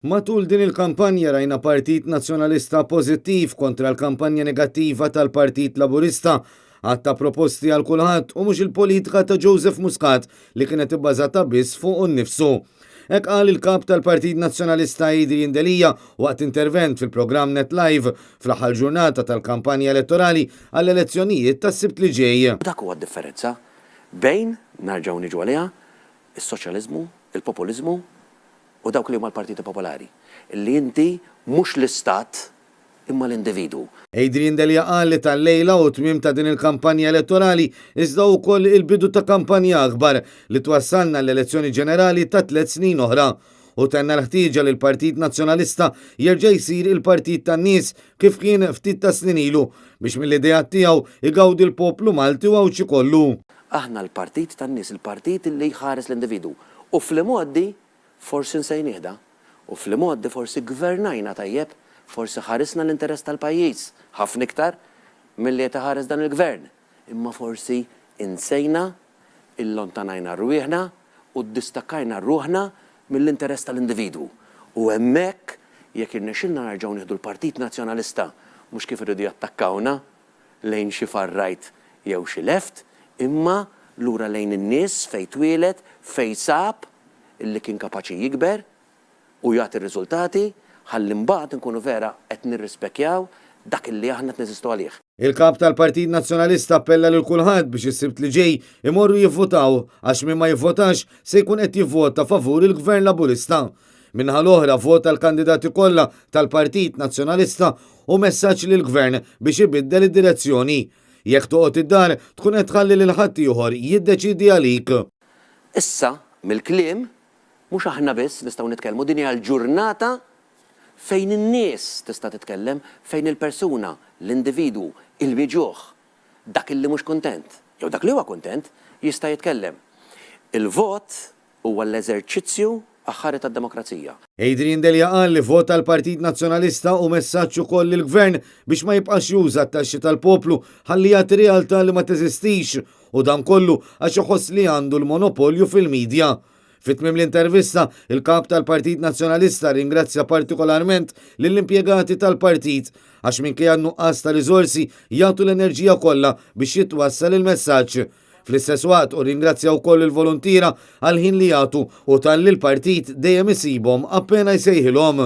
Matul din il-kampanja rajna Partit Nazzjonalista pożittiv kontra l-kampanja negattiva tal-Partit Laburista. Għadd ta' proposti għal kulħadd u mhux il-politika ta' Joseph Muscat li kienet ibbażata biss fuqu nnifsu. Hekk qal il-Kap tal-Partit Nazzjonalista Adrian Delia waqt intervent fil-programm Net Live fl-aħħar ġurnata tal-kampanja elettorali għall-elezzjonijiet tas-Sibt li ġej. Dak huwa d-differenza bejn, narġgħu niġu għaliha, is-soċjaliżmu, il-populiżmu u dawk li huma l-partiti popolari, li inti mhux l-istat imma l-individwu. Adrian Delia qal li tal-lejla hu t-tmiem ta' din il-kampanja elettorali iżda hu wkoll il-bidu ta' kampanja akbar li twassalna għall-elezzjoni ġenerali ta' tlett snin oħra. Hu tenna l-ħtieġa li l-Partit Nazzjonalista jerġa' jsir il-partit tan-nies kif kien ftit tas-snin ilu biex mill-ideat tiegħu jgawdi l-poplu Malti u Għawdxi kollu. Aħna l-partit tan-nies, il-partit li jħares l-individwu. U fl-imgħoddi forsi nsejnieh da. U fl-imgħoddi forsi ggvernajna tajjeb, forsi ħarisna l-interess tal-pajjiż ħafna iktar milli qed iħares dan il-Gvern. Imma forsi insejna, illontanajna rwieħna u ddistakkajna ruħna mill-interess tal-individwu. U hemmhekk, jekk irnexxielna nerġgħu nieħdu l-Partit Nazzjonalista mhux kif iridu jattakkawna, lejn xi far right jew xi left, imma lura lejn in-nies fejn twieled, fejn sab illi kien kapaċi jikber u jagħti r-riżultati, ħalli mbagħad inkunu vera qed nirrispekjaw dak illi aħna qed neżistu għalih. Il-Kap tal-Partit Nazzjonalista appella lil kulħadd biex is-Sibt li ġej imorru jivvutaw għax min ma jivvotax se jkun qed jivvota favur il-Gvern Laburista. Min-naħa l-oħra vota l-kandidati kollha tal-Partit Nazzjonalista u messaġġ lill-Gvern biex ibiddel id-direzzjoni. Jekk toqgħod id-dar tkun qed tħalli lil ħaddieħor jiddeċiedi għalik. Issa, mill-kliem, mhux aħna biss nistgħu nitkellmu, din hija l-ġurnata fejn in-nies tista' titkellem, fejn il-persuna, l-individwu, il-miġugħ, dak illi mhux kuntent, jew dak li huwa kuntent, jista' jitkellem. Il-vot Huwa l-eżerċizzju aħħari tad-demokrazija. Adrian Delia qal li vot għall-Partit Nazzjonalista hu messaġġ ukoll lill-Gvern biex ma jibqax juża t-taxxi tal-poplu ħalli jagħti realtà li ma teżistix u dan kollu għax iħoss li għandu l-monopolju fil-media. Fi tmiem l-intervista, il-Kap tal-Partit Nazzjonalista rringrazzja partikolarment lill-impjegati tal-partit għax minkejja n-nuqqas ta' riżorsi jagħtu l-enerġija kollha biex jitwassal il-messaġġ. Fl-istess waqt hu rringrazzja wkoll il-voluntiera għall-ħin li jagħtu u talli l-partit dejjem isibhom appena jsejħilhom.